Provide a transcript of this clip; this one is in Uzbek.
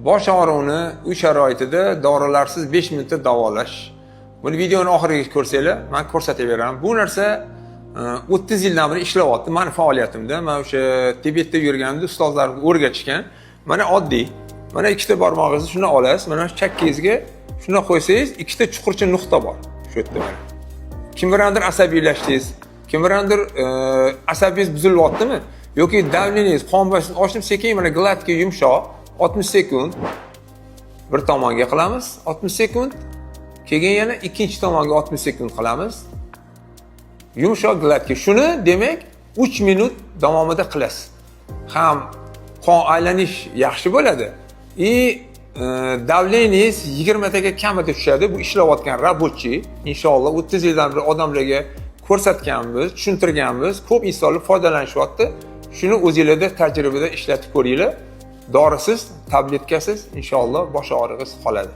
Bosh og'rig'ini uy sharoitida dorilarsiz 5 minutda davolash. Buni videoni oxirigacha ko'rsanglar, man ko'rsatib beraman. Bu narsa 30 yildan beri ishlayapti mani faoliyatimda. Man o'sha Tibetda yurganimda ustozlarim o'rgatishgan. Mana oddiy. Mana ikkita barmog'ingizni shuni olasiz, mana shu chakkangizga shuni qo'ysangiz, ikkita chuqurcha nuqta bor shu yerda mana. Kim bilandir asabiylashdingiz, kim bilandir asabingiz buzilyaptimi yoki давление ngiz, qon bosimi oshib, sekin mana гладкий, yumshoq 60 sekund bir tomonga qilamiz, 60 sekund, keyin yana ikkinchi tomonga 60 sekund qilamiz. Yumshoq, гладкий. Shuni demak 3 minut davomida qilasiz. Ham qon aylanish yaxshi bo'ladi и давление ngiz 20 taga kamida tushadi. Bu ishlayotgan рабочий, inshaalloh 30 yildan beri odamlarga ko'rsatganmiz, tushuntirganmiz, ko'p insonlar foydalanishyapti. Shuni o'zinglarda tajribada ishlatib ko'ringlar. Dorisiz, tabletkasiz inshaalloh bosh og'rig'ingiz qoladi.